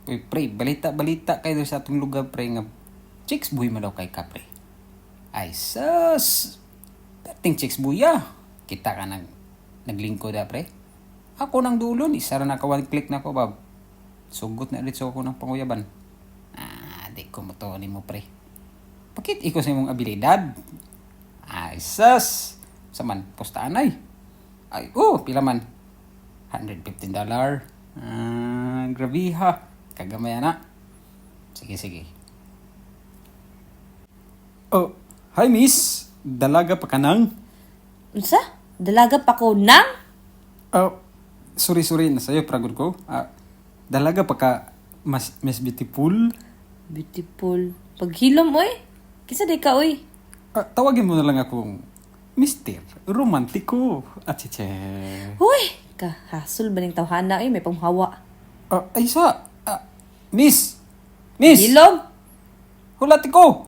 Uy, pre, balita-balita kayo sa atong lugar, pre, nga chicks boy man daw kay ka, pre. Ay, sus! Perting chicks boy, ah. Kita ka naglingkod, ah, pre. Ako nang dulon, isa ra na ka one click na ko, bab. Sugot na dito ako ng panguyaban. Ah, di ko mo to mo, pre. Pakit iko sa imong abilidad. Ay, sus! Sa man, postaan ay. Ay, oh, pila man? $115. Ah, grabe ha. Kagamay na. Sige, sige. Oh, hi, miss. Dalaga pa ka nang? Unsa? Dalaga pa ko nang? Oh, sorry, sorry. Nasayo, pragod ko. Ah, dalaga pa ka, mas, miss beautiful. Beautiful. Paghilom oy. Kinsa day ka oy? Ah, tawagin mo na lang akong Mister Romantiko. Achiche. Huy, kahasol ba ning tawhana oy, may panghawa. Ah, ay sa. Ah, miss! Miss! Hilom. Hulati ko!